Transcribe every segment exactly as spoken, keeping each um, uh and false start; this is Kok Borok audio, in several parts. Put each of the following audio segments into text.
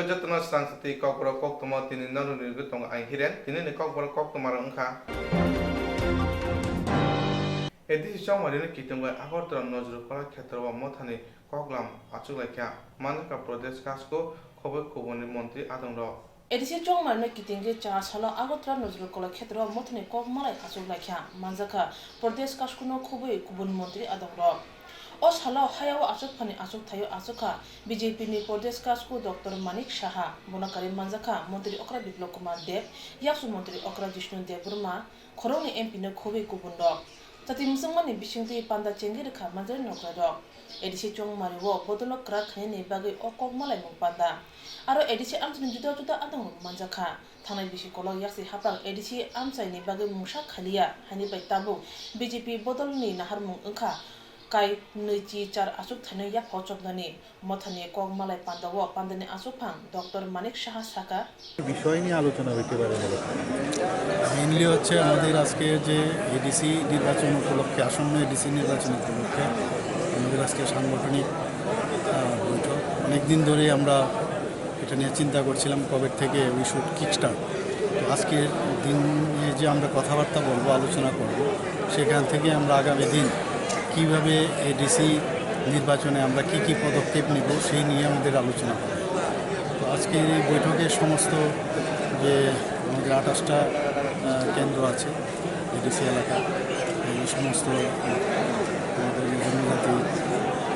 Jotono swrang sati kokborok koktwma tini norok ni tongo ang Hiren. Tini ni kokborok koktwma rok wngkha. A D C Chongmari no kiting bai Agartala Nazrul Kala Khetra o mothani koklam achuk laikha, manjakha Pradesh Kasku khoboi kubun ni montri adong rok. A D C Chongmari no kiting khe cha salo Agartala Nazrul Kala Khetra o mothani kok malai achuk laikha, manjakha Pradesh Kasku no khoboi kubun montri adong rok. O salo hayao achuk phani achuk thaio achuk kha B J P ni Pradesh Kasku Doctor Manik Saha, bono karwi manjakha Montri Okra Biplab Kumar Deb, Yaksu Montri Okra Jishnu Debbarma, khoroknwi M P no khobwi kubun rok. Chati mwchangmani bisingtwi panda chengwi rwkha manjari nokra rok. A D C Chongmari o bodol kwrak khainani bagwi o kok malaimung panda. Aro A D C amchaini juda juda adong rok manjakha. Thangnai bisi kolok yaksi hapang A D C amchaini bagwi mungsa khaliya, haini bai tabuk B J P bodolni naharmung wngkha kai nwi chi char achuk thaino yapha chopnani. Mothani kok malai pandao pandani achukphang Doctor Manik Saha sakha, বিষয় নিয়ে আলোচনা হইতে পারে বলে। মেইনলি হচ্ছে আমাদের আজকে যে এডিসি নির্বাচন উপলক্ষে, আসন্ন এডিসি নির্বাচন উপলক্ষে আমাদের আজকে সাংগঠনিক, আহ, বৈঠক। অনেক দিন ধরেই আমরা এটা নিয়ে চিন্তা করছিলাম কবে থেকে উই শুড কিক স্টার্ট। তো আজকের দিনে যে আমরা কথাবার্তা বলবো, আলোচনা করব, সেখান থেকে আমরা আগামী দিন কিভাবে এডিসি নির্বাচনে আমরা কি কি পদক্ষেপ নিব, সেই নিয়ে আমাদের আলোচনা হবে। তো আজকের এই বৈঠকে সমস্ত যে আমাদের আঠাশটা, আহ, কেন্দ্র আছে, এডিসি এলাকা, এই সমস্ত আমাদের জনজাতি,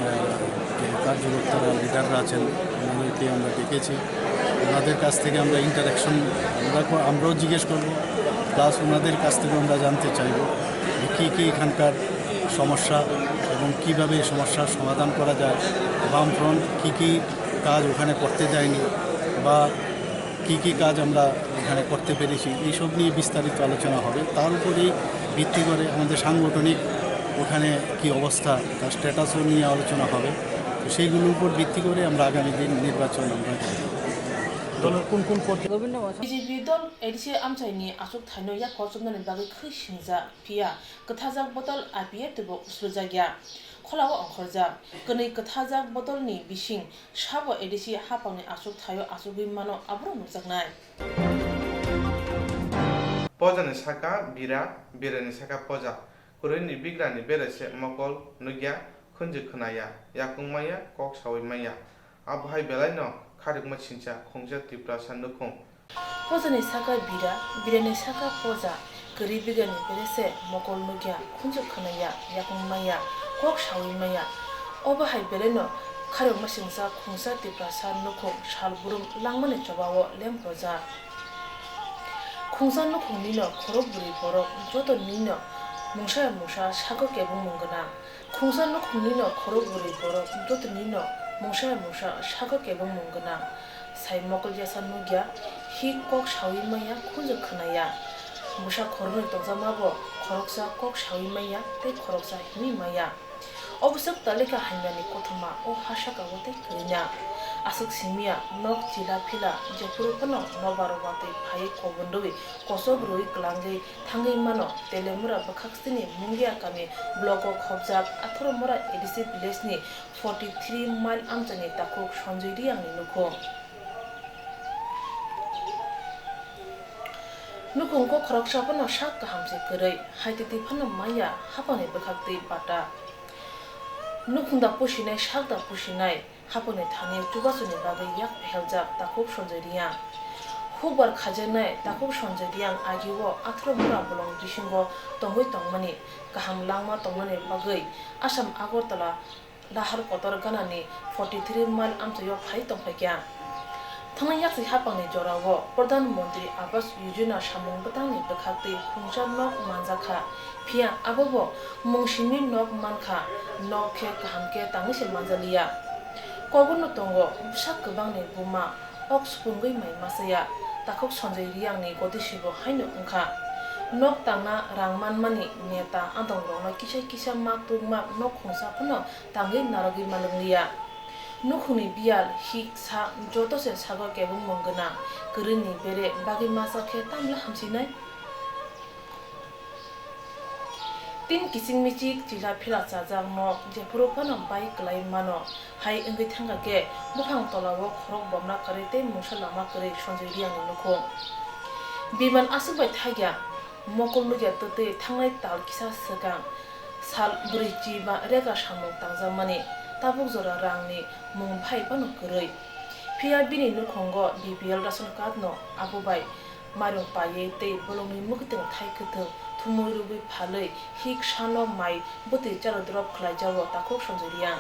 আহ, যে কার্যকর্তারা, লিডাররা আছেন, ওনাদেরকে আমরা ডেকেছি। ওনাদের কাছ থেকে আমরা ইন্টারাকশন, আমরা কো-, আমরাও জিজ্ঞেস করব, প্লাস ওনাদের কাছ থেকেও আমরা জানতে চাইব যে কী কী এখানকার সমস্যা এবং কীভাবে এই সমস্যার সমাধান করা যায়। বামফ্রন্ট কী কী কাজ ওখানে করতে যায়নি বা কী কী কাজ আমরা এখানে করতে পেরেছি, এইসব নিয়ে বিস্তারিত আলোচনা হবে। তার উপরেই ভিত্তি করে আমাদের সাংগঠনিক ওখানে কী অবস্থা, তার স্ট্যাটাসও নিয়ে আলোচনা হবে। তো সেইগুলোর উপর ভিত্তি করে আমরা আগামী দিন নির্বাচন আমরা করব। দলের কোন কোন পর্যায়ে B J P dol A D C amchaini achuk thaino yapha chopnani bagwi khwi singjak, phiya kwthajak bodol I P F T bo uslujakya. Kholao ongkhorjak kwnwi kwthajak bodolni bising sabo A D C hapangni achuk thaio achugwi mano, aborok nukjaknai. Pojani saka bira, birani saka poja, kwrwini bigrani bere se mokol nukya, khunju khwnaya, yakung maya, kok sawi maya. Abo hai belaino kharikma sincha khungsa Tiprasa nukhung. Pojani saka bira, birani saka poja, kwrwi bigrani bere se mokol nukya, khunju khwnaya, yakung maya, kok sawi maya. Obo hai belaino kharikma sincha khungsa Tiprasa nukhung sal burum langmani chobao lemprojak. Khungsa nukhungni no khorok bwrwi borok joto nino mungsa mungsa sago kebengmung gwnang. Khungsa nukhungni no khorok bwrwi borok joto nino mungsa mungsa sago kebengmung gwnang. Sai mokol yasa nukya, hik kok sawi maya, khunju khwnaya. Bwsa khoroknwi tongjakma bo khoroksa kok sawi maya tei khoroksa himwi maya. Obwswk talika hamyani kothoma o ha saka o tei kwrwina. Aswk simiya nok chila phila jephuru phano nokbar watwi phaiwi kobonrwi kochok rwui kwlangwi thangwi mano. Telemura bwkhakstini Mungia kami blogo khobjak Atharomura A D C village ni forty three mile amchaini takhuk Sanjoy Riyangni nukhung. Nukhung kok khoroksa phano sak kaham se kwrwi, haitwi twi phano manya hapangni bwkhaktwi bata. Nukhung da pusinai, sak da pusinai, hapangni thani chubasuni bagwi yak pheljak takhuk Sanjoy Riyang. Hukbar khajaknai takhuk Sanjoy Riyang agio Atharomura bolong bisingo tongwi tongmani, kaham langma tongnani bagwi Assam Agartala Lahar kotor ganani forty three mile amchaio phai tongphaikha. Thangnai yaksi hapangni jorao Pradhan Mantri Awas Yojana samung bwtangni bwkhaktwi khungsa nok manjakha, phiya abobo mungsingni nok mankha, nok khe kaham khe tangwi se manjaliya. Koborno tongo bwsa kwbangni buma ok supungwi mai masaya, takhuk Sanjoy Riyangni gotisibo haino wngkha. Nok tangna rang manmani neta adongrokno kisa kisa ma tukma nok khungsa phano tangwi narwgwi malwngliya. Nukhungni biyal, hik, sak joto se sago kebengmung gwnang, kwrwini bere bagwi masa khe tamle hamsinai. Tin kiching michik chila phila chajak nok jephuru phano bai kwlai mano hai wngwi thangkha khe buphang tola o khorok bomna kwrwi tei mungsa lama kwrwi Sanjoy Reang ni nukhung. Biman aswk bai thakya mokol nukya twtwi thangnai tal kisa swkang sal bwrwi chiba rega samung tangjakmani tabuk jora rang ni mung phai phano kwrwi. Phiya bini nukhungo B P L ration card no abo bai Mairung paiwi tei bolongni mwkhwtwng thai kwthwng thumui rwgwi phalwi hik sano mai bwtwi chalo drop khlaijago takhuk Sanjoy Reang.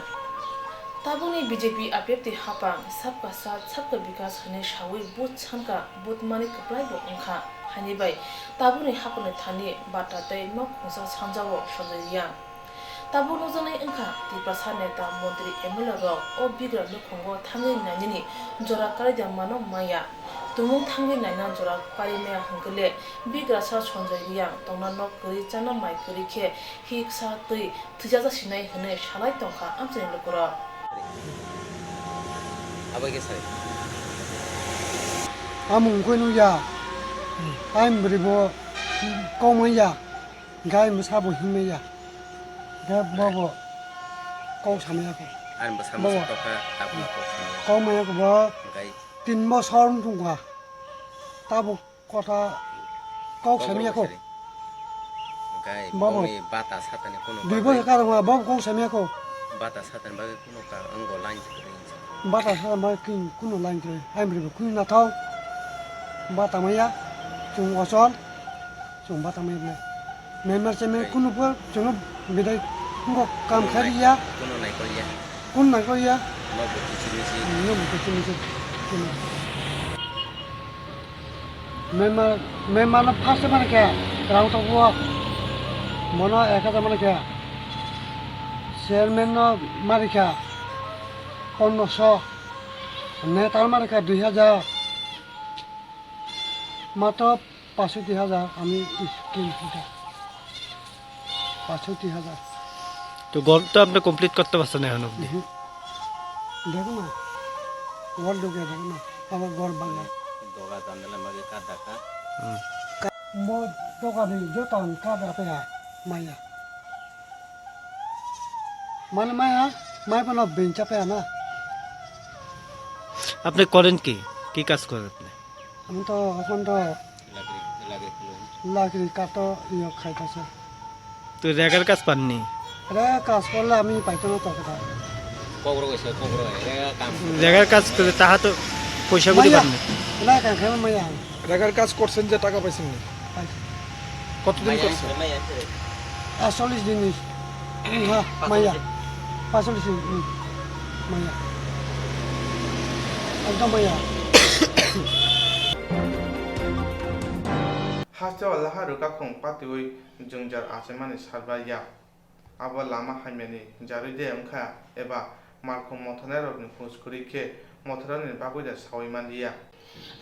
Tabukni B J P apepti hapang Sabka Saath Sabka Vikas hwnwi sawi vote sanka vote mani kwplaibo wngkha haini bai tabukni haphangni thani bata tei nok khungsa sanjago Sanjoy Reang. Tabuk nukjaknai wngkha Tiprasa neta, montri, M L A rok o bigra nukhungo thangwi nainani jora karida mano maya. Tumung thangwi naina jora kari maya hwnkhe le bigrasa Sanjoy Reang tongna nok kwrwi chana mai kwrwi khe hik sa twi thwijajak sinai hwnwi salai tongkha amchaini lukurok. Abai khe sai. Amung koi nukya. Time bwrwi bo kok manya. Gai mwsa bo himya. Gai bobo kok samya kho. Ani bwsa Bobo. Mwsa tokha, tabukno kok samya. Kok manya kho bo. Gai. Tin bosor wng tongkha. Tabuk kotha kok samya kho. Gai bobo. Boni bata satani kono. Dui bosor karangma bobo kok samya kho. Bata satani bagwi kono ka wngbo line. Bata sa ma king kuno line kre. Ai mri kuno na thau. Bata maya. Chung ochol. Chung bata maya. Member se me kuno po chung bidai ngo kam khari ya. Kuno nai kol ya. Kun nai kol ya. No bo kichini si. No bo kichini si. Member, member no first mani khe rang tok bo. Mono ek hajar mani khe. Chairman no mari kha. Pondroso, netar mani kha dui hajar, matro pasotti hajar ami scheme hita, pasotti hajar. তো ঘরটা আপনি কমপ্লিট করতে পারছেন এখন অবধি? হুম। দেখো না, ঘর ঢুকে দেখো না, আমার ঘর ভাঙা। Doga jandala magi kada kha. হুম। Mo doga ni joto ang kada pe ya, maya. Mane maya, mai pano bencha pe na. আপনি করেন কি? কি কাজ করেন আপনি? আমি তো এখন তো লাকড়ি, লাকড়ি খুলো। লাকড়ি কাঠো ইয়ে খাইতেছে। তো রেগার কাজ পাননি? রেগার কাজ করলে আমি পাইতো না তো কোথাও। কবর গেছে, কবর, রেগা কাম। রেগার কাজ করে তাহা তো পয়সা করি মাইয়া। পাননি। না, কাম খাবে মাইয়া। রেগার কাজ করছেন যে টাকা পাইছেন না? পাইছি। কতদিন মাইয়া করছেন? মাইয়া। আটচল্লিশ দিন হইছে। হ্যাঁ, মাইয়া। পাঁচচল্লিশ দিন, হুম। মাইয়া। একদম মাইয়া। Hasteo lahar rwkakhung patiwi jwngjal achaimani salbaiya. Abo lama hamyani jarwi de wngkha eba malkhung mothornairokni hus kwrwi khe mothornani bagwi da saui manliya.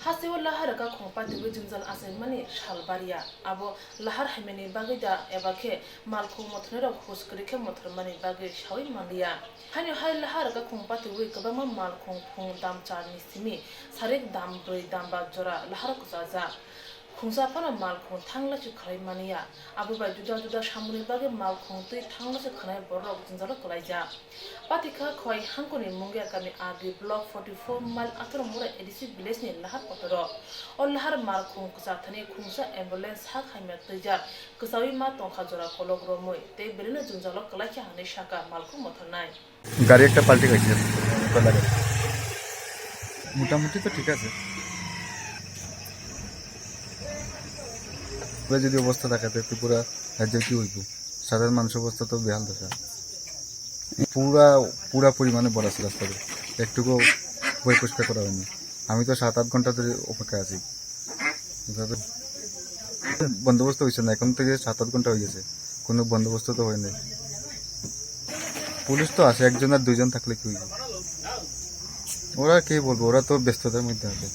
Hasteo lahar rwkakhung patiwi jwngjal achaimani salbariya. Abo lahar hamyani bagwi da eba khe malkhung mothornairok hus kwrwi khe mothormani bagwi saui manliya. Haino hai lahar rwkakhung patiwi kwbangma malkhung phung dam charni simi sarik dam brwi dam ba jora lahar kwchajak. Khungsa phano malkhung thanglaisu khlai manya. Abo bai juda juda samungni bagwi malkhung twi thanglaisu khnai borok jwngjalo kwlaijak. Patikha Khoi Hangkoni Mungia Kami R D Block forty four Mile Athormura A D C Village ni lahar kotoro. O lahar malkhung kwchathani khungsa ambulance sak hamya twijak kwchawi ma tongkha jora kolok romwi tei belino jwngjalo kwlaikha hwnwi sakha malkhung mothornai. গাড়ি একটা পাল্টি খাইছে, তলা গাড়ি। মোটামুটি তো ঠিক আছে। পুরা যদি অবস্থা থাকে, তো ত্রিপুরা রাজ্যের কি হইব? সাধারণ মানুষের অবস্থা তো বেহাল দশা। পুরা, পুরা পরিমাণে ভরা আছে রাস্তাঘাট, একটুকু পরিষ্কার করা হয়নি। আমি তো সাত আট ঘন্টা ধরে অপেক্ষায় আছি। এভাবে বন্দোবস্ত হয়েছে না, এখন থেকে সাত আট ঘন্টা হয়ে গেছে, কোনো বন্দোবস্ত তো হয়নি। পুলিশ তো আছে, একজন আর দুইজন থাকলে কি হইব? ওরা কি বলবো, ওরা তো ব্যস্ততার মধ্যে আছে।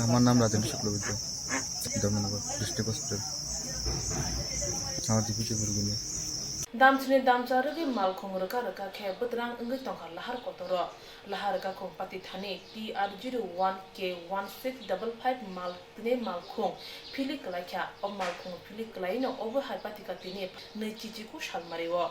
আমার নাম রাজেন্দ্র শুক্লবৈদ্য, ধর্মনগর ডিস্ট্রিক্ট হসপিটাল, আমার ডিপুটি গুরুগুলি। Damchini damcha rwgwi malkhung rwkha rwkha khe bwdrang wngwi tongkha lahar kotoro. Lahar rwkhakhung pati thani T R zero one K one six double five mal tini malkhung philik kwlaikha. O malkhung philik kwlaino obo hai patika tini nwi chichiku salmario.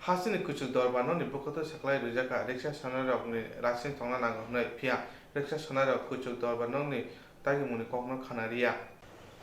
Hasteni kuchuk dorbar nokni bwkhwtwi saklai rwjakha riksa sonairokni license tongna nango hwnwi, phiya riksa sonairok kuchuk dorbar nokni dagimungni kokno khna rwya.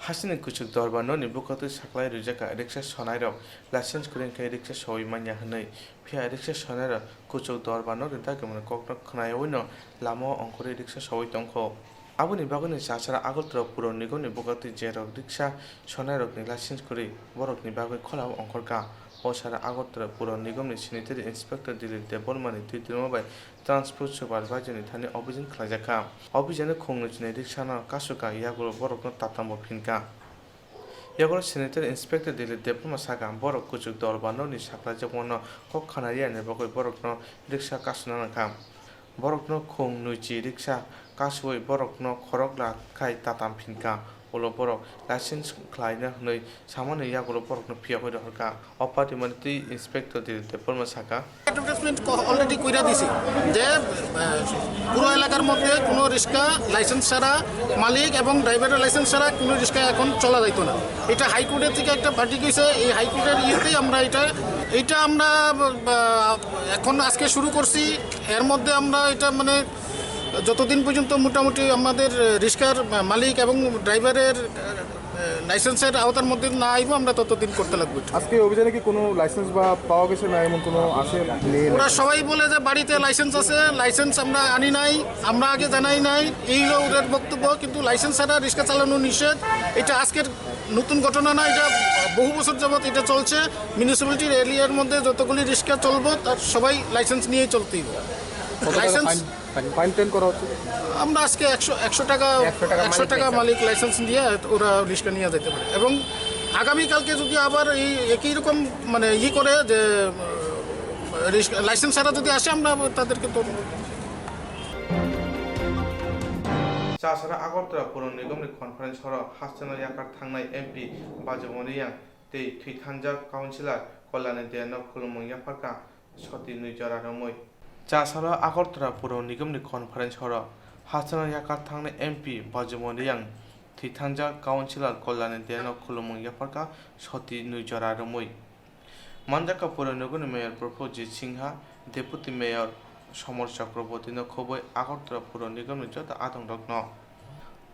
Hasteni kuchuk dorbar nokni bwkhwtwi saklai rwjakha riksa sonairok license kwrwi khe riksa sowi manya hwnwi, phiya riksa sonairok kuchuk dorbar nokni dagimungni kokno khnayawi no lamao ongkhorwi riksa sowi tongkho. Aboni bagwino Chasara Agartala Puro Nigomni bwkhwtwi jerok riksa sonairokni license kwrwi borokni bagwi kholao ongkhorkha. O sara Agartala Puro Nigomni Sanitary Inspector Dilip Debbarmani twi twima bai Transport Supervisor ni thani obhijan khlaijakha. Obhijano khungni chinwi riksano kasukha, yagulo borokno tatambo phinkha. Yagulo Sanitary Inspector Dilip Debbarma sakha, borok kuchuk dorbar nokni saklaijak wano kok khna riyani bagwi borokno riksa kasuna nangkha. Borokno khung nwichi riksa kasuwi borokno khorok la khai tatam phinkha. Ulo borok license khlaina hwnwi samani yagulo borokno phiyogwi rohorkha. O party mani twi Inspector Dilip Debbarma sakha. Advertisement ক-, অলরেডি কইরা দিছি যে, আহ, পুরো এলাকার মধ্যে কোনো রিক্সা লাইসেন্স ছাড়া মালিক এবং ড্রাইভারের লাইসেন্স ছাড়া কোনো রিক্সা এখন চলা যাইতো না। এটা হাইকোর্টের থেকে একটা ভার্ডিক্ট হইছে, এই হাইকোর্টের ইয়েতেই আমরা এটা, এটা আমরা, আহ, এখন আজকে শুরু করছি। এর মধ্যে আমরা এটা মানে যতদিন পর্যন্ত মোটামুটি আমাদের রিক্সার মালিক এবং ড্রাইভারের লাইসেন্সের আওতার মধ্যে না আইবো, আমরা ততদিন করতে লাগবো এটা। আজকে এই অভিযানে কি কোনো লাইসেন্স বা পাওয়া গেছে না, এমন কোনো আছে? নেই। ওরা সবাই বলে যে বাড়িতে লাইসেন্স আছে, লাইসেন্স আমরা আনি নাই, আমরা আগে জানাই নাই, এই হলো ওদের বক্তব্য। কিন্তু লাইসেন্স ছাড়া রিক্সা চালানো নিষেধ। এটা আজকের নতুন ঘটনা না, এটা বহু বছর যাবত এটা চলছে। মিউনিসিপ্যালিটির এরিয়ার মধ্যে যতগুলি রিক্সা চলবো, তার সবাই লাইসেন্স নিয়েই চলতেই হবে। কত টাকা লাইসেন্স ফাইন, ফাইন, ফাইন টাইন করা হচ্ছে? আমরা আজকে একশো, একশো টাকা, একশো টাকা একশো মালিক টাকা লাইসেন্স। মালিক লাইসেন্স দিয়ে ওরা রিক্সা নিয়ে যেতে পারে। এবং আগামীকালকে যদি আবার এই একই রকম মানে ই করে যে, উম, রিক্সা, লাইসেন্স ছাড়া যদি আসে, আমরা তাদেরকে তো Chasara Agartala Puro Nigomni conference horo hasteno yakar thangnai M P Bajomon Reang tei thwithanjak councillor Kalyani Deyano khulumung yapharkha soti nwi jora romwi. Chasara Agartala Puro Nigomni conference horo hasteno yakar thangnai M P Bajomon Reang thwithanjak councillor Kalyani Deyano khulumung yapharkha soti nwi jora romwi. Manjaka Pura Nigorni Mayor Prabhajit Singha, Deputy Mayor Somar Chakrabortino khobwi Agartala Pura Nigomni joto adongrokno.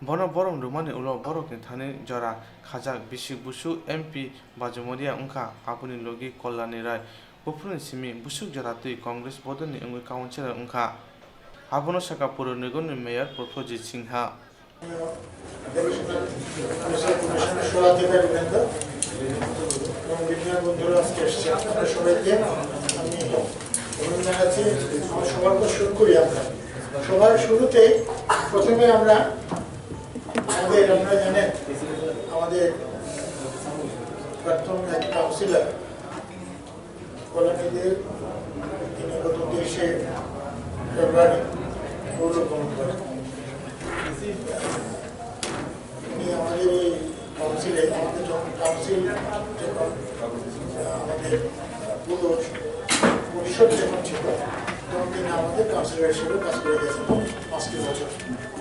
Bono borom rwmani ulo borokni thani jora khajak bisik busuk M P Bajumoria wngkha, aboni logi Kalyani Rai, buphuruni simi busuk jora twi Congress bodolni wngwi councillor wngkha. Abono sakha Pura Nigorni Mayor Prabhajit Singha. কমিশনের সভাধিকারী বৃন্দ এবং মিডিয়া বন্ধুরা আজকে এসেছেন, আপনারা সবাইকে আমি অভিনন্দন জানাচ্ছি। আমার সভার পর শুরু করি আমরা। সভার শুরুতেই প্রথমে আমরা আমাদের, আপনারা জানেন, আমাদের প্রাক্তন এক কাউন্সিলর কল্যাণীদের তিনি গত তেইশে ফেব্রুয়ারি পৌরগমন করেন। তিনি আমাদের এই কাউন্সিলে, আমাদের যখন কাউন্সিল যখন, আহ, আমাদের পুরো পরিষদ যখন ছিল, তখন তিনি আমাদের কাউন্সিলর হিসেবে কাজ করে গেছেন পাঁচটি বছর,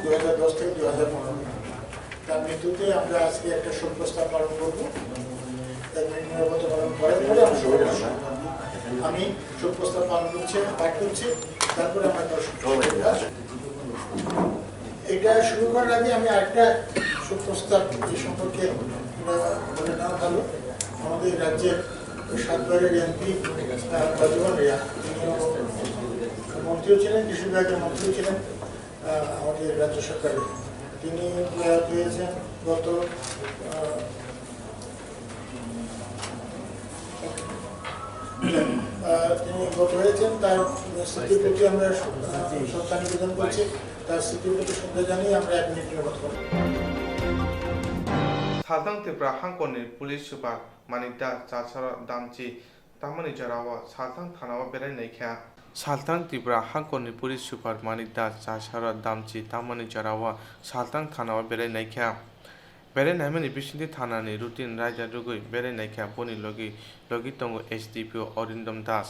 দু হাজার দশ থেকে দু হাজার পনেরো। তার মৃত্যুতে আমরা আজকে একটা শোক প্রস্তাব পালন করব। এক মিনিট নীরবতা পালন করার পরে আমরা শোক প্রস্তাব, আমি শোক প্রস্তাব পালন করছি, পাঠ করছি, তারপরে আমরা তার শোক প্রস্তাব। এটা শুরু করার আগে আমি আরেকটা শোক প্রস্তাব এই সম্পর্কে আমরা বলে নেওয়া ভালো। আমাদের রাজ্যের সাতবারের এমপি, আহ, প্রদ্যুৎন রিয়া, তিনিও মন্ত্রীও ছিলেন, কৃষি বিভাগের মন্ত্রীও ছিলেন, আহ, আমাদের রাজ্য সরকারের। তিনি প্রয়াত হয়েছেন গত, আহ, আহ, তিনি গত হয়েছেন, তার স্মৃতির প্রতি আমরা, আহ, শ্রদ্ধা নিবেদন করছি। তার স্মৃতির প্রতি শ্রদ্ধা জানিয়ে আমরা এক মিনিট নিরবতা করব। Salthang Tripura hangkorni police super Manik Das Chasaro Damchi tamani jorao Salthang thanao berai naikha. Salthang Tripura hangkorni police super Manik Das Chasaro Damchi tamani jorao Salthang thanao berai naikha. Berai naimani bisingtwi thanani routine raida rwgwi berai naikha, boni logi logi tongo S D P O Arindam Das.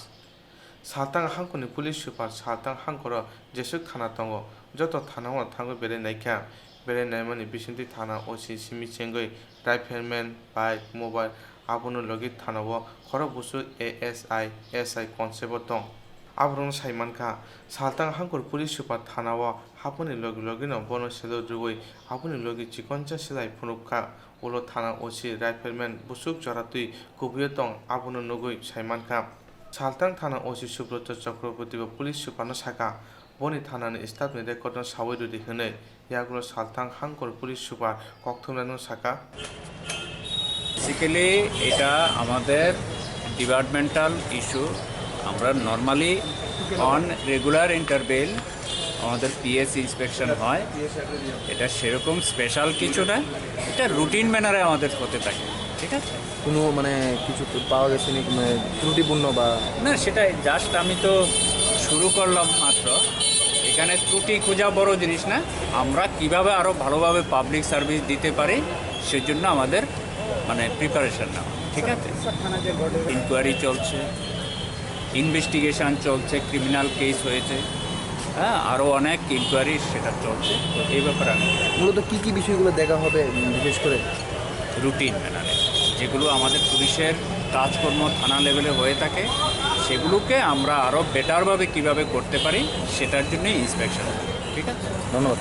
Salthang hangkorni police super Salthang hangkoro jeswk thana tongo, joto thanao thangwi berai naikha. Berai naimani bisingtwi thana O C simi chengwi rifleman, bike, mobile, abono logi thanao khorok busu A S I, S I constable tong. Aborokno sai mankha, Salthang hangkor police super thanao hapmani logi logino bono salute rwui aboni logi chikonsa selai phunukha. Ulo thana O C rifleman busuk jora twi kubuio tong, abono nugui sai mankha. Salthang thana O C Subrata Chakraborty bo police superno sakha, boni thanani staffni recordno saui rwdi hwnwi. Yagulo Salthang hangkor police super kokthumnaino sakha. Basically, এটা আমাদের departmental issue. আমরা normally on regular interval আমাদের PS inspection হয়। এটা সেরকম স্পেশাল কিছু না, এটা রুটিন ম্যানারে আমাদের হতে থাকে, ঠিক আছে? কোনো মানে কিছু তো পাওয়া গেছে নি, মানে ত্রুটিপূর্ণ বা? না, সেটাই, জাস্ট আমি তো শুরু করলাম মাত্র। এখানে ত্রুটি খোঁজা বড় জিনিস না, আমরা কিভাবে আরও ভালোভাবে পাবলিক সার্ভিস দিতে পারি সেজন্য আমাদের মানে প্রিপারেশন নেওয়া, ঠিক আছে? ইনকোয়ারি চলছে, ইনভেস্টিগেশন চলছে, ক্রিমিনাল কেস হয়েছে, হ্যাঁ, আরও অনেক ইনকোয়ারি সেটা চলছে। তো এই ব্যাপারে আমি মূলত কি কি বিষয়গুলো দেখা হবে, উম, বিশেষ করে? রুটিন ম্যানারে যেগুলো আমাদের পুলিশের কাজকর্ম থানা লেভেলে হয়ে থাকে, সেগুলোকে আমরা আরও বেটারভাবে কিভাবে করতে পারি, সেটার জন্যই ইন্সপেকশন, ঠিক আছে? ধন্যবাদ।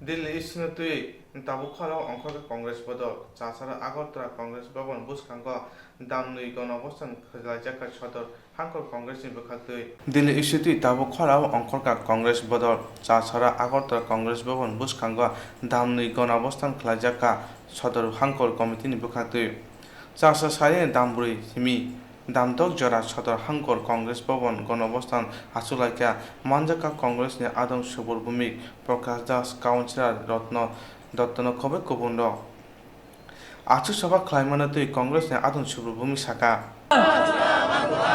Delhi isino twi tabuk khorao ongkhorkha Congress bodol, Chacharo Agartala Congress Bhavan bwskango damnwi gonobostan khwlaijakha sodor hangkor Congress ni bwkhaktwi. Delhi isitwi tabuk khorao ongkhorkha Congress bodol, Chacharo Agartala Congress Bhavan bwskango damnwi gonobostan khwlaijakha sodor hangkor committee ni bwkhaktwi. Chasa sari dambrwi simi damdok jora sodor hangkor Congress Bhavan gonobostan achuk laikha, manjakha Congress ni adong subur bumik Prakash Das, Councillor Rotno Dottono khobwi kubunrok. Achuk sabha khlaimano twi Congress ni adong subur bumik sakha.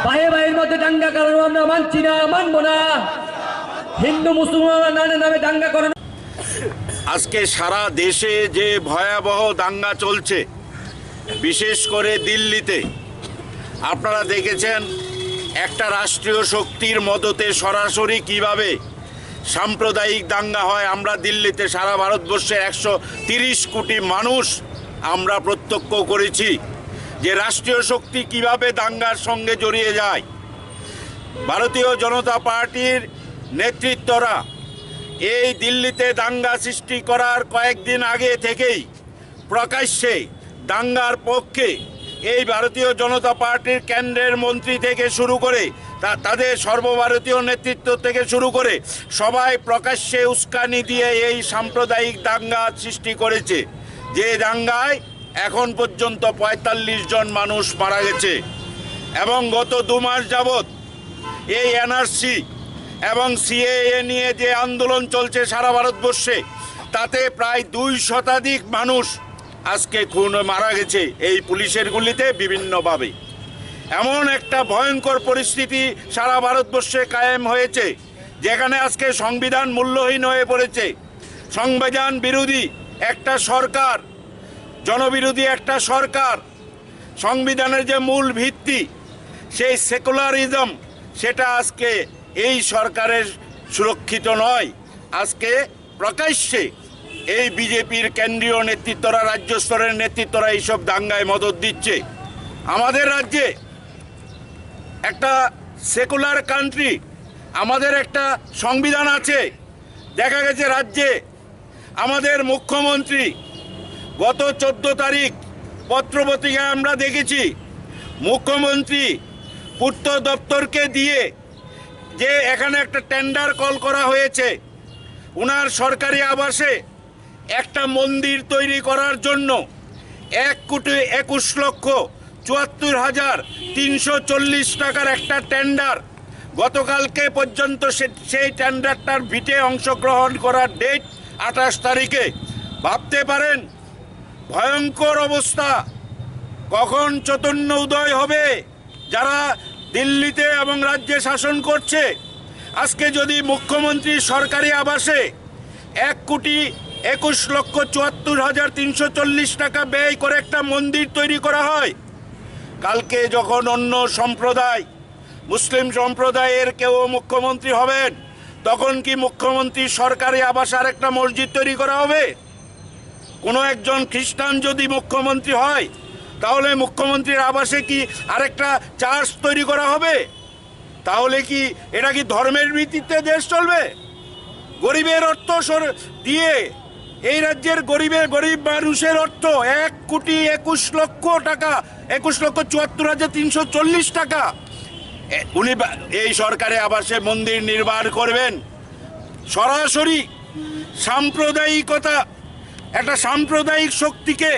ভাইয়ে ভাইয়ের মধ্যে দাঙ্গা করানো আমরা মানছি না, মানবো না। হিন্দু মুসলমান নামে নামে দাঙ্গা করানো। আজকে সারা দেশে যে ভয়াবহ দাঙ্গা চলছে, বিশেষ করে দিল্লিতে আপনারা দেখেছেন, একটা রাষ্ট্রীয় শক্তির মদতে সরাসরি কিভাবে সাম্প্রদায়িক দাঙ্গা হয়। আমরা দিল্লিতে সারা ভারতবর্ষের একশো তিরিশ কোটি মানুষ আমরা প্রত্যক্ষ করেছি। যে রাষ্ট্রীয় শক্তি কিভাবে দাঙ্গার সঙ্গে জড়িয়ে যায়। ভারতীয় জনতা পার্টির নেতৃত্বরা এই দিল্লিতে দাঙ্গা সৃষ্টি করার কয়েকদিন আগে থেকেই প্রকাশ্যে দাঙ্গার পক্ষে এই ভারতীয় জনতা পার্টির কেন্দ্রের মন্ত্রী থেকে শুরু করে তা-, তাদের সর্বভারতীয় নেতৃত্ব থেকে শুরু করে সবাই প্রকাশ্যে উস্কানি দিয়ে এই সাম্প্রদায়িক দাঙ্গা সৃষ্টি করেছে, যে দাঙ্গায় এখন পর্যন্ত পঁয়তাল্লিশ জন মানুষ মারা গেছে এবং গত দু মাস যাবত এই এনআরসি এবং সিএএ নিয়ে যে আন্দোলন চলছে সারা ভারতবর্ষে, তাতে প্রায় দুই শতাধিক মানুষ আজকে খুন মারা গেছে এই পুলিশের গুলিতে বিভিন্নভাবে। এমন একটা ভয়ঙ্কর পরিস্থিতি সারা ভারতবর্ষে কায়েম হয়েছে, যেখানে আজকে সংবিধান মূল্যহীন হয়ে পড়েছে। সংবিধান বিরোধী একটা সরকার, জনবিরোধী একটা সরকার, সংবিধানের যে মূল ভিত্তি, সেই সেকুলারিজম, সেটা আজকে এই সরকারের সুরক্ষিত নয়। আজকে প্রকাশ্যে এই বিজেপির কেন্দ্রীয় নেতৃত্বরা, রাজ্য স্তরের নেতৃত্বরা এইসব দাঙ্গায় মদত দিচ্ছে। আমাদের রাজ্যে একটা সেকুলার কান্ট্রি, আমাদের একটা সংবিধান আছে। দেখা গেছে রাজ্যে আমাদের মুখ্যমন্ত্রী গত চোদ্দ তারিখ পত্রপত্রিকায় আমরা দেখেছি, মুখ্যমন্ত্রী পূর্ত দপ্তরকে দিয়ে যে এখানে একটা টেন্ডার কল করা হয়েছে, ওনার সরকারি আবাসে একটা মন্দির তৈরি করার জন্য এক কোটি একুশ লক্ষ চুয়াত্তর হাজার তিনশো চল্লিশ টাকার একটা টেন্ডার। গতকালকে পর্যন্ত সে-, সেই টেন্ডারটার বিটে অংশগ্রহণ করার ডেট আঠাশ তারিখে। ভাবতে পারেন ভয়ঙ্কর অবস্থা, কখন চৈতন্য উদয় হবে। যারা দিল্লিতে এবং রাজ্যে শাসন করছে, আজকে যদি মুখ্যমন্ত্রী সরকারি আবাসে এক কোটি একুশ লক্ষ চুয়াত্তর হাজার তিনশো চল্লিশ টাকা ব্যয় করে একটা মন্দির তৈরি করা হয়, কালকে যখন অন্য সম্প্রদায়, মুসলিম সম্প্রদায়ের কেউ মুখ্যমন্ত্রী হবেন, তখন কি মুখ্যমন্ত্রী সরকারি আবাসে আরেকটা মসজিদ তৈরি করা হবে? কোনো একজন খ্রিস্টান যদি মুখ্যমন্ত্রী হয়, তাহলে মুখ্যমন্ত্রীর আবাসে কি আরেকটা চার্চ তৈরি করা হবে? তাহলে কি এটা কি ধর্মের ভিত্তিতে দেশ চলবে? গরিবের অর্থ সর-, দিয়ে এই রাজ্যের গরিবের, গরিব মানুষের অর্থ এক কোটি একুশ লক্ষ টাকা, একুশ লক্ষ চুয়াত্তর হাজার তিনশো চল্লিশ টাকা, এ, উনি বা-, এই সরকারি আবাসে মন্দির নির্মাণ করবেন। সরাসরি সাম্প্রদায়িকতা, একটা সাম্প্রদায়িক শক্তিকে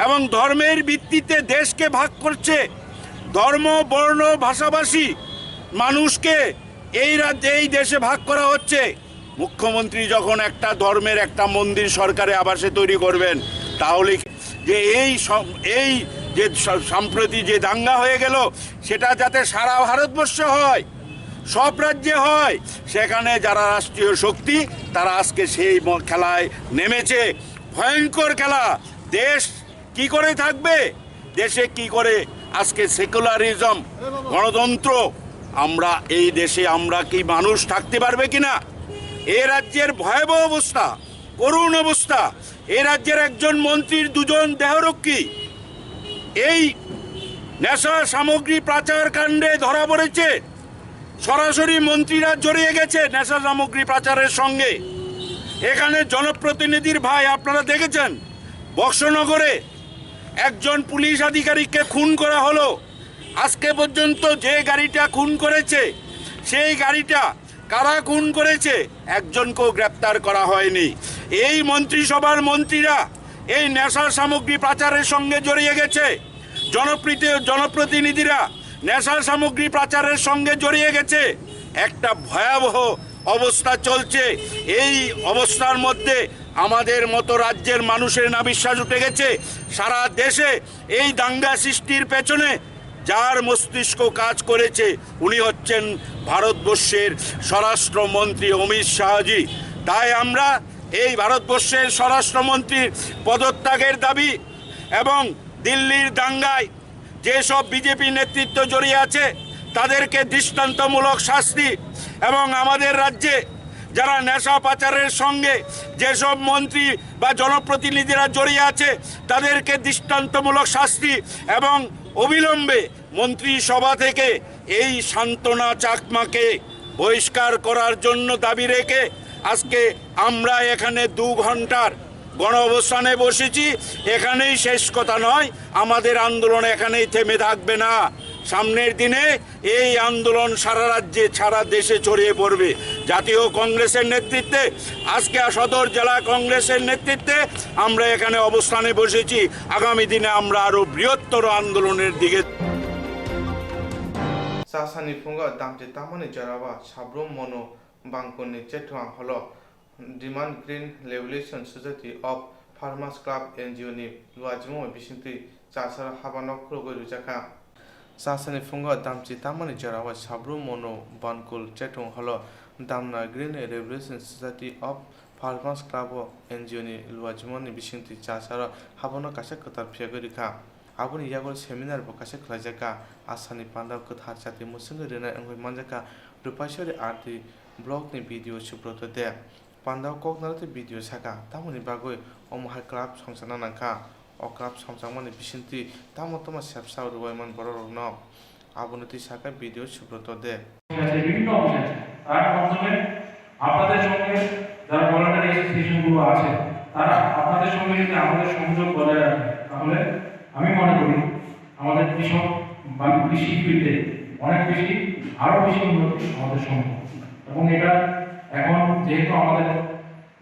এবং ধর্মের ভিত্তিতে দেশকে ভাগ করছে, ধর্ম, বর্ণ, ভাষাভাষী মানুষকে এই রাজ্যে, এই দেশে ভাগ করা হচ্ছে। মুখ্যমন্ত্রী যখন একটা ধর্মের একটা মন্দির সরকারি আবাসে তৈরি করবেন, তাহলে যে এই সম-, এই যে স-, সম্প্রতি যে দাঙ্গা হয়ে গেল, সেটা যাতে সারা ভারতবর্ষে হয়, সব রাজ্যে হয়, সেখানে যারা রাষ্ট্রীয় শক্তি, তারা আজকে সেই ম-, খেলায় নেমেছে। ভয়ঙ্কর খেলা। দেশ কি করে থাকবে? দেশে কি করে আজকে সেকুলারিজম, গণতন্ত্র, আমরা এই দেশে আমরা কি মানুষ থাকতে পারবে কিনা? এ রাজ্যের ভয়াবহ অবস্থা, করুণ অবস্থা। এ রাজ্যের একজন মন্ত্রীর দুজন দেহরক্ষী এই নেশা সামগ্রী পাচার কাণ্ডে ধরা পড়েছে। সরাসরি মন্ত্রীরা জড়িয়ে গেছে নেশা সামগ্রী পাচারের সঙ্গে। এখানে জনপ্রতিনিধির ভাই, আপনারা দেখেছেন, বক্সনগরে একজন পুলিশ আধিকারিককে খুন করা হলো। আজকে পর্যন্ত যে গাড়িটা খুন করেছে, সেই গাড়িটা কারা খুন করেছে, একজনকেও গ্রেপ্তার করা হয়নি। এই মন্ত্রিসভার মন্ত্রীরা এই নেশা সামগ্রী পাচারের সঙ্গে জড়িয়ে গেছে, জনপ্রীতি-, জনপ্রতিনিধিরা নেশা সামগ্রী পাচারের সঙ্গে জড়িয়ে গেছে। একটা ভয়াবহ অবস্থা চলছে। এই অবস্থার মধ্যে আমাদের মতো রাজ্যের মানুষের নাভিশ্বাস উঠে গেছে। সারা দেশে এই দাঙ্গা সৃষ্টির পেছনে যার মস্তিষ্ক কাজ করেছে, উনি হচ্ছেন ভারতবর্ষের স্বরাষ্ট্রমন্ত্রী অমিত শাহজি। তাই আমরা এই ভারতবর্ষের স্বরাষ্ট্রমন্ত্রীর পদত্যাগের দাবি এবং দিল্লির দাঙ্গায় যেসব বিজেপি নেতৃত্ব জড়িয়ে আছে, তাদেরকে দৃষ্টান্তমূলক শাস্তি, এবং আমাদের রাজ্যে যারা নেশা পাচারের সঙ্গে যেসব মন্ত্রী বা জনপ্রতিনিধিরা জড়িয়ে আছে, তাদেরকে দৃষ্টান্তমূলক শাস্তি এবং অবিলম্বে মন্ত্রিসভা থেকে এই সান্ত্বনা চাকমাকে বহিষ্কার করার জন্য দাবি রেখে আজকে আমরা এখানে দু ঘন্টার গণ অবস্থানে বসেছি। এখানেই শেষ কথা নয়, আমাদের আন্দোলন এখানেই থেমে থাকবে না। সামনের দিনে এই আন্দোলন সারা রাজ্যে, সারা দেশে ছড়িয়ে পড়বে। জাতীয় কংগ্রেসের নেতৃত্বে, আজকে সদর জেলা কংগ্রেসের নেতৃত্বে আমরা এখানে অবস্থানে বসেছি। আগামী দিনে আমরা আরো বৃহত্তর আন্দোলনের দিকে। Chasani phungo damchi tamani jorao Sabrum Monu Bangkulni chethwng holo Demand Green Revolution Society of Farmers Club N G O ni luajimung bisingtwi chasaro habano khulugwi rwjakha. Chasani phungo damchi tamani jorao Sabrum Monu Bangkul chethwng holo Damna Green Revolution Society of Farmers Club o N G O ni luajimung ni bisingtwi chasaro habano kaisa kwtal phiyagwi rwkha. Aboni yago seminar bo kaisa khlaijak kha. Asani pandao kwthar chati mwswngwi rwnai wngwi manjak kha Rupasori R D block ni B D O Subroto Deb. Pandao kok narwtwi B D O saka, tamoni bagwi omo hai club songchakna nangkha. O club songchakmani bisingtwi tamo tamo sepsa rwui man borok rokno. Aboni twi saka B D O Subroto Deb. আছে, বিভিন্ন অফিস আছে, তার মাধ্যমে আপনাদের সঙ্গে যারা ভলান্টিয়ার অ্যাসোসিয়েশনগুলো আছে, তারা আপনাদের সঙ্গে যদি আমাদের সংযোগ বজায় রাখে, তাহলে আমি মনে করি আমাদের কৃষক বা কৃষি ফিল্ডে অনেক বেশি, আরও বেশি উন্নতি আমাদের সম্ভব। এবং এটা এখন যেহেতু আমাদের,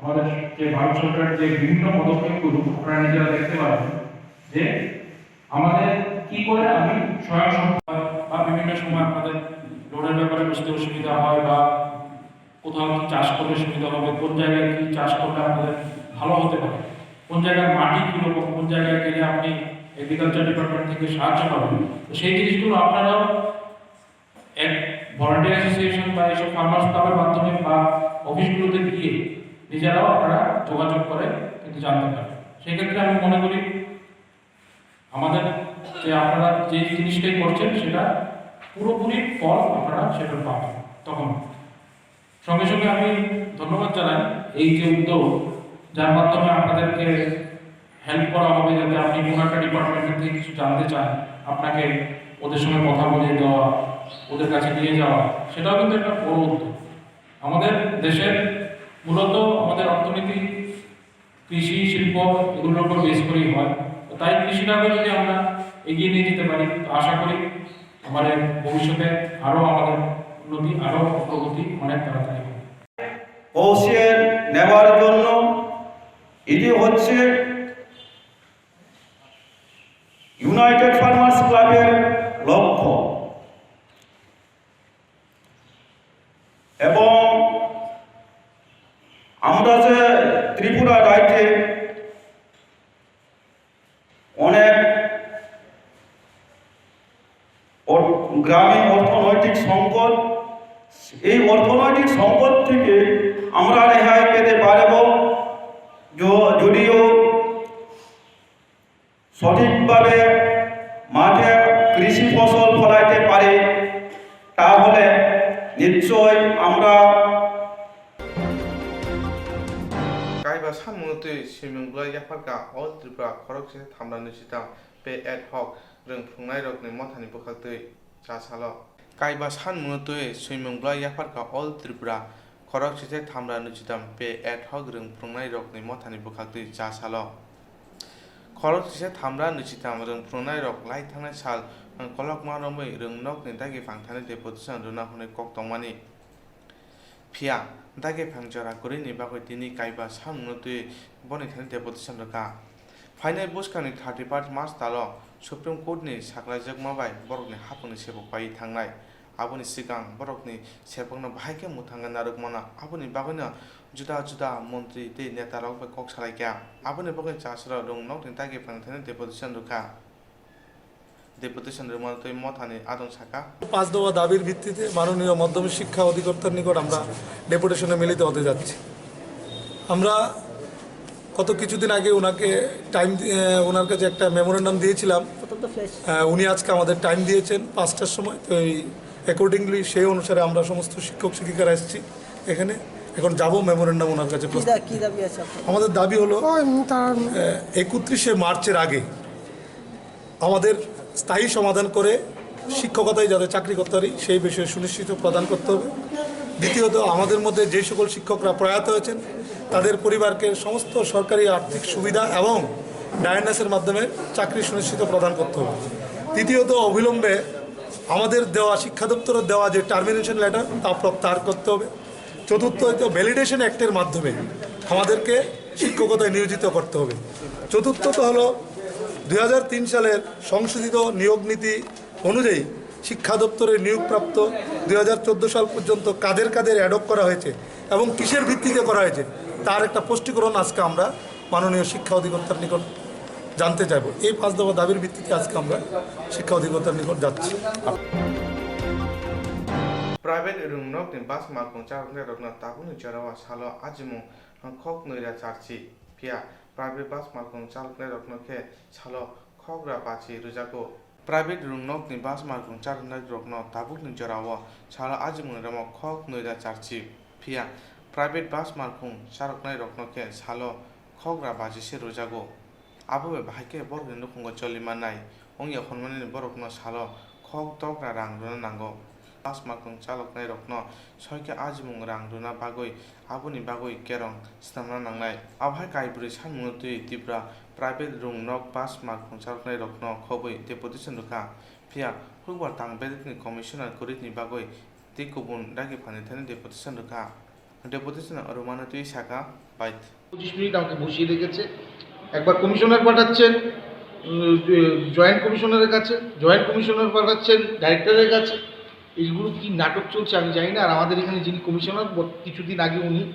আমাদের যে ভারত সরকারের যে বিভিন্ন পদক্ষেপগুলো আপনারা নিজেরা দেখতে পারবেন যে আমাদের কি করে আমি স্বয়ং সম্পূর্ণ বা বিভিন্ন সময় আপনাদের লোনের ব্যাপারে বুঝতে অসুবিধা হয় বা কোথাও কি চাষ করলে সুবিধা হবে, কোন জায়গায় কি চাষ করলে আপনাদের ভালো হতে পারে, কোন জায়গার মাটি কীরকম, কোন জায়গায় গেলে আপনি এগ্রিকালচার ডিপার্টমেন্ট থেকে সাহায্য পাবেন। তো সেই জিনিসগুলো আপনারাও এক ভলান্টিয়ার অ্যাসোসিয়েশন বা এইসব ফার্মার্স ক্লাবের মাধ্যমে বা অফিসগুলোতে গিয়ে নিজেরাও আপনারা যোগাযোগ করে কিন্তু জানতে পারেন। সেক্ষেত্রে আমি মনে করি আমাদের যে আপনারা যে জিনিসটাই করছেন সেটা পুরোপুরি ফল আপনারা সেটা পাবেন। তখন সঙ্গে সঙ্গে আমি ধন্যবাদ জানাই এই যে উদ্যোগ, যার মাধ্যমে আপনাদেরকে হেল্প করা হবে, যাতে আপনি কোনো একটা ডিপার্টমেন্ট থেকে কিছু জানতে চান, আপনাকে ওদের সঙ্গে কথা বলিয়ে দেওয়া, ওদের কাছে নিয়ে যাওয়া, সেটাও কিন্তু একটা বড় উদ্যোগ। আমাদের দেশের মূলত আমাদের অর্থনীতি কৃষি শিল্প এগুলোর উপর বেস করেই হয়। তো তাই কৃষিটাকে যদি আমরা এগিয়ে নিয়ে যেতে পারি, তো আশা করি আমাদের ভবিষ্যতে আরও আমাদের উন্নতি, আরও অগ্রগতি অনেক তাড়াতাড়ি হবে। পৌঁছিয়ে নেওয়ার জন্য এটি হচ্ছে ইউনাইটেড ফার্মার্স ক্লাবের লক্ষ্য। এবং আমরা যে ত্রিপুরা রাজ্যে অনেক অর-, গ্রামীণ অর্থনৈতিক সংকট, এই অর্থনৈতিক সংকট থেকে আমরা রেহাই পেতে পারব। য-, যদিও সঠিকভাবে মাঠে কৃষি ফসল ফলাইতে পারে, তাহলে নিশ্চয় আমরা Kaiba sanmungno twi swimung bwlai yapharkha All Tripura khoroksa thamra nwichitam pay ad hoc rwng phrwngnairokni mothani bwkhaktwi chasalo. Kaiba sanmungno twi swimung bwlai yapharkha All Tripura khorok sise thamra nwichitam pay ad hoc rwng phrwngnairokni mothani bwkhaktwi chasalo. Khorok sise thamra nwichitam rwng phrwngnairok lai thangnai sal kolokma romwi rwng nokni dagi phang thani deputation rwna hwnwi kok tongmani. Phiya, dagi phang jora kwrwini bagwi tini kaiba samungno twi boni thani deputation rwkha. Phainai bwskangni thirty first March talo Supreme Court ni saklaijakma bai borokni haphangni sebok paiwi thangnai. Aboni swkang borokni sebokno bahai khe mwthangwi narwkmano, aboni bagwino juda juda montri tei netarok bai kok salaikha. Aboni bagwi chasaro rwng nokni dagi phang thani deputation rwkha. Deputation rwmani twi mothani adong saka. পাঁচ দফা দাবির ভিত্তিতে মাননীয় মাধ্যমিক শিক্ষা অধিকর্তার নিকট আমরা ডেপুটেশনে মিলিত হতে যাচ্ছি। আমরা গত কিছুদিন আগে ওনাকে টাইম দি-, আহ, ওনার কাছে একটা মেমোরেন্ডাম দিয়েছিলাম। আহ, উনি আজকে আমাদের টাইম দিয়েছেন পাঁচটার সময়, তো এই অ্যাকর্ডিংলি সেই অনুসারে আমরা সমস্ত শিক্ষক শিক্ষিকারা এসেছি এখানে। এখন যাব মেমোরেন্ডাম ওনার কাছে কি প্রস্তুত। দা-, কি দাবি আছে আপনার? আমাদের দাবি হলো, আহ, একত্রিশে মার্চের আগে আমাদের স্থায়ী সমাধান করে শিক্ষকতায় যাতে চাকরি করতে পারি, সেই বিষয়ে সুনিশ্চিত প্রদান করতে হবে। দ্বিতীয়ত, আমাদের মধ্যে যে সকল শিক্ষকরা প্রয়াত হয়েছেন, তাদের পরিবারকে সমস্ত সরকারি আর্থিক সুবিধা এবং ডায়ান্ডাসের মাধ্যমে চাকরি সুনিশ্চিত প্রদান করতে হবে। তৃতীয়ত, অবিলম্বে আমাদের দেওয়া, শিক্ষা দপ্তরের দেওয়া যে টার্মিনেশন লেটার, তা প্রত্যাহার করতে হবে। চতুর্থ হয়তো ভ্যালিডেশন অ্যাক্টের মাধ্যমে আমাদেরকে শিক্ষকতায় নিয়োজিত করতে হবে। চতুর্থত হলো দুই হাজার তিন সালের সংশোধিত নিয়োগ নীতি অনুযায়ী শিক্ষা দপ্তরে নিয়োগপ্রাপ্ত দুই হাজার চোদ্দো সাল পর্যন্ত কাদের কাদের অ্যাডক করা হয়েছে এবং কিসের ভিত্তিতে করা হয়েছে, তার একটা স্পষ্টীকরণ আজকে আমরা মাননীয় শিক্ষা অধিকর্তার নিকট জানতে চাইব। এই পাঁচ দফা দাবির ভিত্তিতে আজকে আমরা শিক্ষা অধিকর্তার নিকট যাচ্ছি। Private rwngnokni bus malkhung chaloknairokno tabukni jorao salo ajimung khok nwi ra charchi, phiya private bus malkhung chaloknairokno khe salo khok ra bachi rwjago. Private rwngnokni bus malkhung chaloknairokno tabukni jorao salo ajimung rwma khok nwi ra charchi, phiya private bus malkhung chaloknairokno khe salo khok ra bachi se rwjago. Abo bai bahai khe borokni nukhungo choli mannai wngya hwnmani borokno salo khok dogra rang rwna nango. Bus malkhung chaloknairokno soi khe ajimung rang rwna bagwi aboni bagwi kerong snamna nangnai. Abo hai kaibrwi sanmungno twiwi Tripura private rwngnok bus malkhung chaloknairokno khobwi deputation rwkha, phiya hukbar tang bedekni commissioner kwrwini bagwi tei kubun dagi phanithani deputation rwkha. Deputation rwmano twiwi sakha, bait. পঁচিশ মিনিট আমাকে বসিয়ে রেখেছে। একবার কমিশনার পাঠাচ্ছেন জয়েন্ট কমিশনারের কাছে, joint commissioner পাঠাচ্ছেন ডাইরেক্টরের কাছে। এইগুলো কি নাটক চলছে আমি জানি না। আর আমাদের এখানে যিনি কমিশনার, কিছুদিন আগে উনি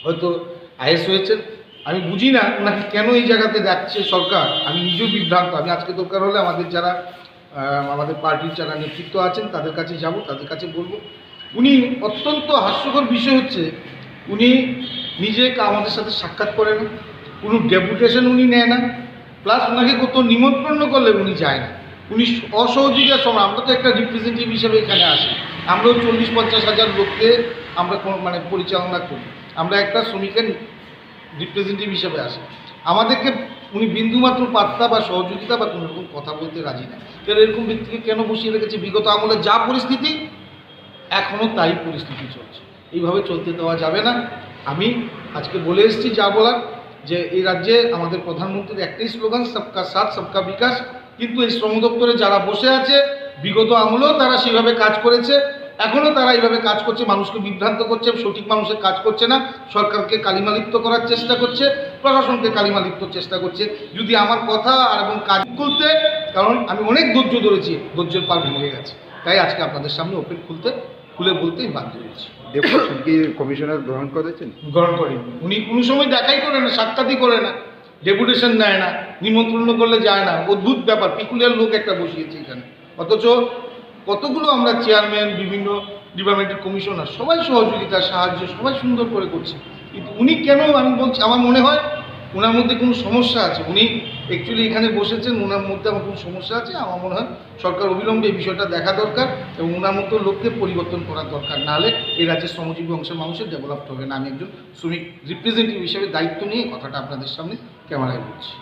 হয়তো আইএস হয়েছেন, আমি বুঝি না ওনাকে কেন এই জায়গাতে রাখছে সরকার। আমি নিজেও বিভ্রান্ত। আমি আজকে দরকার হলে আমাদের যারা আমাদের পার্টির যারা নেতৃত্ব আছেন তাদের কাছে যাব, তাদের কাছে বলবো। উনি অত্যন্ত হাস্যকর বিষয় হচ্ছে উনি নিজে কা- আমাদের সাথে সাক্ষাৎ করে না, কোনো ডেপুটেশন উনি নেয় না, প্লাস ওনাকে কত নিমন্ত্রণ করলে উনি যায় না। উনি অসহযোগিতার সময় আমরা তো একটা রিপ্রেজেন্টেটিভ হিসেবে এখানে আসি, আমরাও চল্লিশ পঞ্চাশ হাজার লোককে আমরা কোনো মানে পরিচালনা করি, আমরা একটা শ্রমিকের রিপ্রেজেন্টেটিভ হিসেবে আসে। আমাদেরকে উনি বিন্দুমাত্র পাত্তা বা সহযোগিতা বা কোনো রকম কথা বলতে রাজি না। তাহলে এরকম ব্যক্তিকে কেন বসিয়ে রেখেছে? বিগত আমলে যা পরিস্থিতি, এখনও তাই পরিস্থিতি চলছে। এইভাবে চলতে দেওয়া যাবে না। আমি আজকে বলে এসেছি যা বলার, যে এই রাজ্যে আমাদের প্রধানমন্ত্রীর একটাই স্লোগান, সবকা সাথ সবকা বিকাশ। কিন্তু এই শ্রম দপ্তরে যারা বসে আছে, বিগত আমলেও তারা সেইভাবে কাজ করেছে, এখনও তারা এইভাবে কাজ করছে, মানুষকে বিভ্রান্ত করছে, সঠিক মানুষের কাজ করছে না, সরকারকে কালিমালিপ্ত করার চেষ্টা করছে, প্রশাসনকে কালিমালিপ্ত চেষ্টা করছে। যদি আমার কথা আর এবং কাজ খুলতে, কারণ আমি অনেক ধৈর্য ধরেছি, ধৈর্যের পার ভেঙে গেছে, তাই আজকে আপনাদের সামনে ওপেন খুলতে, খুলে বলতে আমি বাধ্য হয়েছি। ডেপুটেশন কি কমিশনার গ্রহণ করেছেন? গ্রহণ করেন। উনি কোনো সময় দেখাই করেন না, সাক্ষাৎই করে না, ডেপুটেশন নেয় না, নিমন্ত্রণ করলে যায় না। অদ্ভুত ব্যাপার, পিকুলিয়ার লোক একটা বসিয়েছে এখানে। অথচ কতগুলো আমরা চেয়ারম্যান, বিভিন্ন ডিপার্টমেন্টের কমিশনার, সবাই সহযোগিতা, সাহায্য, সবাই সুন্দর করে করছে। কিন্তু উনি কেন, আমি বলছি, আমার মনে হয় ওনার মধ্যে কোনো সমস্যা আছে। উনি অ্যাকচুয়ালি এখানে বসেছেন, ওনার মধ্যে আমার কোনো সমস্যা আছে। আমার মনে হয় সরকার অবিলম্বে এই বিষয়টা দেখা দরকার এবং ওনার মতো লোককে পরিবর্তন করার দরকার, নাহলে এই রাজ্যের শ্রমজীবী অংশের মানুষের ডেভেলপড হবে না। আমি একজন শ্রমিক রিপ্রেজেন্টেটিভ হিসেবে দায়িত্ব নিয়ে কথাটা আপনাদের সামনে ক্যামেরায় বলছি।